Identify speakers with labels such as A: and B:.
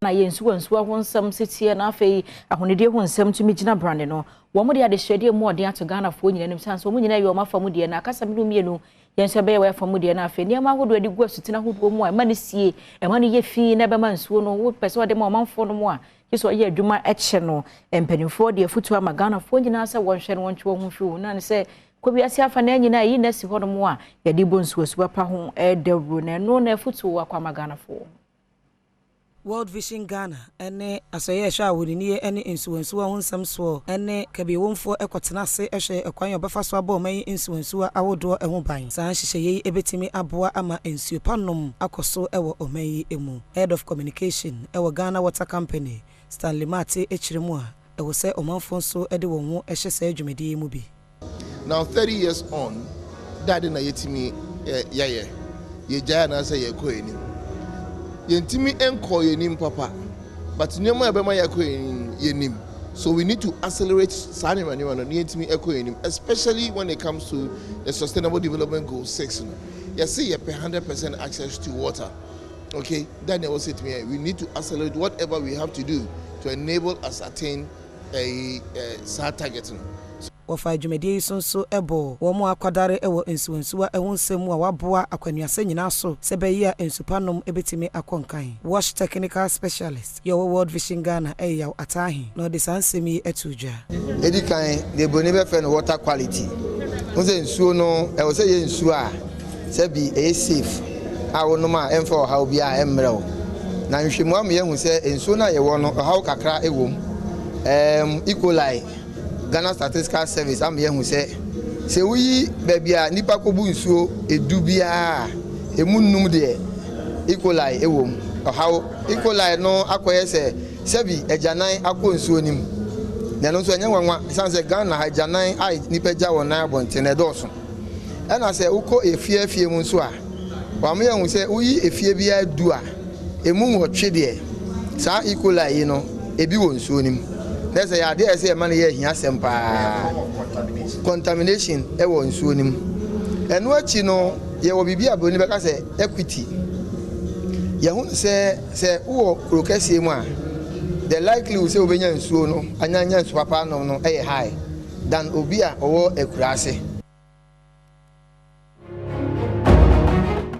A: Na yɛ nsuwa nsuwa ho nsɛm setie na afei ahonidie ho nsɛm tumi gyina brane no. Wɔn de adehyɛdeɛ mu ɔden ato Ghanafoɔ nyinaa anim sane sɛ wɔn nyinaa yɛ wɔn afa mu deɛ na akasa mmienu mmienu yɛn nso ɛbɛyɛ wɔn afa mu deɛ. Na afei nneɛma ahodoɔ de gu asutene ahodoɔ mu a ɛma no sie, ɛma no yɛ fi na ɛbɛma nsuo no wopɛ sɛ ɔde ma ɔmanfoɔ no mu a gye sɛ ɔyɛ adwuma ɛkyɛ no. Mpanimfoɔ de afutuo ama Ghanafoɔ nyinaa sɛ wɔnhwɛ no, wɔntwe wɔn ho mfiri wɔn na ne sɛ kɔ wiase afa na nyinaa yi na si hɔnom a yɛde bɔ nsuosuwa pa ho ɛdawuro na ɛno na afutuo akɔ ama Ghanafoɔ.
B: World Vision Ghana ne asɔyɛ ɛhwɛ ahonini ne nsuwansuwa ho nsɛm soɔ ne kabiewomfoɔ kɔtena ase hwɛ ɛkwan a ɔbɛfa so abɔ ɔman yi nsuwansuwa ahodoɔ ho ban. Saa nhyehyɛeɛ yi bɛtumi aboa ama nsuo pa nom akɔ so wɔ ɔman yi mu. Head of Communication wɔ Ghana Water Company, Stanley Mate, kyerɛ mu a ɛwɔ sɛ ɔmanfoɔ nso de wɔn ho hyɛ saa dwumadie yi mu bi.
C: Now, 30 years on, dade na yɛtumi yɛyɛ yɛgyae anaasɛ yɛkɔ anim? Yɛntumi nkɔ yɛnim papa, but nneɛma a ɛbɛma yɛakɔ yɛnim yɛnim, so we need to accelerate saa nneɛma nneɛma no na yɛntumi ɛkɔ yɛnim, especially when it comes to the Sustainable Development Goal 6 no. Yɛsɛ yɛpɛ 100% access to water, okay? That na ɛwɔ sɛ tumi, we need to accelerate whatever we have to do to enable us attain a saa target no.
B: Wɔfa dwumadie yi so nso bɔ wɔn a akwadare wɔ nsuwansuwa ho nsɛm mu a waboa akwanuasɛ nyinaa so sɛ bɛyɛ a nsupa nom bɛtumi akɔ nkan. WASH Technical Specialist yɛ ɔwɔ World Vision Ghana ɛyɛ Yaw Ataahe na ɔde saa nsɛm yi ato dwa.
D: Ɛdi kan deɛ, buroni bɛfrɛ no water quality ho sɛ nsuo no ɛwɔ sɛ yɛ nsuo a sɛbi ɛyɛ safe a wonom a ɛmfa ɔhaw biara ɛmmerɛ wo. Na nhwehwɛmu ama yɛahu sɛ nsuo no a yɛwɔ no, ɔhaw kakra ɛwɔ mu. E. coli, Ghana Statistical Service ama yɛahu sɛ sɛ woyi baabi a nipa kɔbu nsuo 10 biara, emu 5 deɛ E. coli ɛwɔ mu. Ɔhaw E. coli no akɔyɛ sɛ sɛbi agyanan akɔ nsuo no mu, na ɛno nso ɛnyɛ nwanwa ɛsiane sɛ Ghana ha agyanan a nipa gya wɔn nan abɔnten na ɛdɔɔso. Ɛna sɛ wokɔ efie efie mu nso a, wɔn yɛn sɛ woyi efie biara 10 a, emu 8 deɛ saa E. coli yi no ebi wɔ nsuo no mu. Na sɛ yɛ adeɛ a ɛsɛ ɛma no yɛ ahia asɛm paa, contamination ɛwɔ nsuo no mu. Ɛno akyi no, yɛwɔ biribi a buroni bɛka sɛ equity. Yɛho sɛ sɛ wowɔ kuro kɛseɛ mu a, the likelihood sɛ wobɛnya nsuo no anyanya nsu papa anom no ɛyɛ high than obi a ɔwɔ akura ase.